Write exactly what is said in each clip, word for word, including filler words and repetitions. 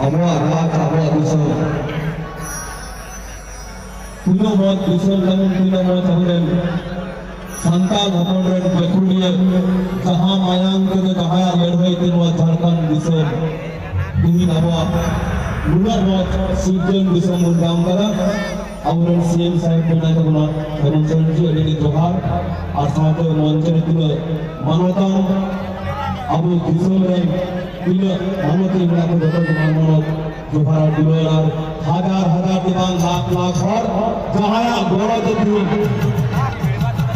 ᱟᱵᱚᱣᱟᱜ ᱨᱟᱡᱽ, ᱟᱵᱚᱣᱟᱜ ᱫᱤᱥᱚᱢ, ᱛᱤᱱᱟᱹᱜ ᱢᱚᱡᱽ ᱫᱤᱥᱚᱢ ᱛᱟᱵᱚᱱ, ᱛᱤᱱᱟᱹᱜ ᱢᱚᱡᱽ ᱟᱵᱚᱨᱮᱱ ᱥᱟᱱᱛᱟᱲ ᱦᱚᱯᱚᱱ ᱨᱮᱱ ᱜᱟᱹᱠᱷᱩᱲᱤᱭᱟᱹ, ᱡᱟᱦᱟᱸ ᱢᱟᱭᱟᱝ ᱛᱮᱫᱚ ᱡᱟᱦᱟᱸᱭᱟᱜ ᱞᱟᱹᱲᱦᱟᱹᱭ ᱛᱮ ᱱᱚᱣᱟ ᱡᱷᱟᱲᱠᱷᱚᱸᱰ ᱫᱤᱥᱚᱢ ᱛᱤᱦᱤᱧ ᱟᱵᱚᱣᱟᱜ ᱱᱩᱱᱟᱹᱜ ᱢᱚᱡᱽ ᱥᱤᱨᱡᱚᱱ ᱫᱤᱥᱚᱢ ᱵᱚᱱ ᱧᱟᱢ ᱠᱟᱫᱟ᱾ ᱟᱵᱚᱨᱮᱱ ᱥᱤ ᱮᱢ ᱥᱟᱦᱮᱵᱽ ᱢᱮᱱᱟᱭ ᱛᱟᱵᱚᱱᱟ, ᱦᱮᱢᱚᱱᱛ ᱥᱚᱨᱮᱱ ᱡᱤ, ᱟᱹᱰᱤ ᱟᱹᱰᱤ ᱡᱚᱦᱟᱨ᱾ ᱟᱨ ᱥᱟᱶᱛᱮ ᱢᱚᱧᱪᱚ ᱨᱮ ᱛᱤᱱᱟᱹᱜ ᱢᱟᱱᱚᱛᱟᱱ ᱟᱵᱚ ᱫᱤᱥᱚᱢ ᱨᱮᱱ ᱛᱤᱱᱟᱹᱜ ᱢᱟᱱᱚᱛᱤᱭᱟᱹ ᱢᱮᱱᱟᱜ ᱠᱚ, ᱡᱚᱛᱚ ᱜᱮ ᱢᱟᱱ ᱢᱟᱱᱚᱛ ᱡᱚᱦᱟᱨ ᱟᱨ ᱫᱩᱞᱟᱹᱲ ᱟᱨ ᱦᱟᱡᱟᱨ ᱦᱟᱡᱟᱨ ᱫᱚ ᱵᱟᱝ, ᱞᱟᱠᱷ ᱞᱟᱠᱷ ᱦᱚᱲ ᱡᱟᱦᱟᱸᱭᱟᱜ ᱜᱚᱲᱚ ᱛᱮ ᱛᱮᱦᱤᱧ,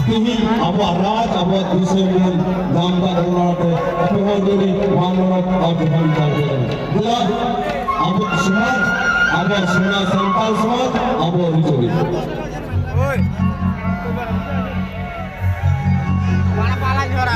ᱛᱮᱦᱤᱧ ᱟᱵᱚᱣᱟᱜ ᱨᱟᱡᱽ, ᱟᱵᱚᱣᱟᱜ ᱫᱤᱥᱚᱢ ᱵᱚᱱ ᱧᱟᱢ ᱮᱫᱟ᱾ ᱚᱱᱟᱛᱮ ᱟᱯᱮ ᱦᱚᱸ ᱟᱹᱰᱤ ᱢᱟᱱ ᱢᱟᱱᱚᱛ ᱟᱨ ᱡᱚᱦᱟᱨ ᱪᱟᱞ ᱟᱠᱟᱱᱟ᱾ ᱫᱮᱞᱟ, ᱟᱵᱚᱣᱟᱜ ᱥᱚᱢᱟᱡᱽ, ᱟᱵᱚᱣᱟᱜ ᱥᱚᱢᱟᱡᱽ, ᱥᱟᱱᱛᱟᱲ ᱥᱚᱢᱟᱡᱽ, ᱟᱵᱚᱣᱟᱜ ᱟᱹᱨᱤᱪᱟᱹᱞᱤ᱾ ᱦᱳᱭ᱾ ᱵᱟᱲᱟ ᱯᱟᱞᱟ ᱡᱷᱚᱨᱟ᱾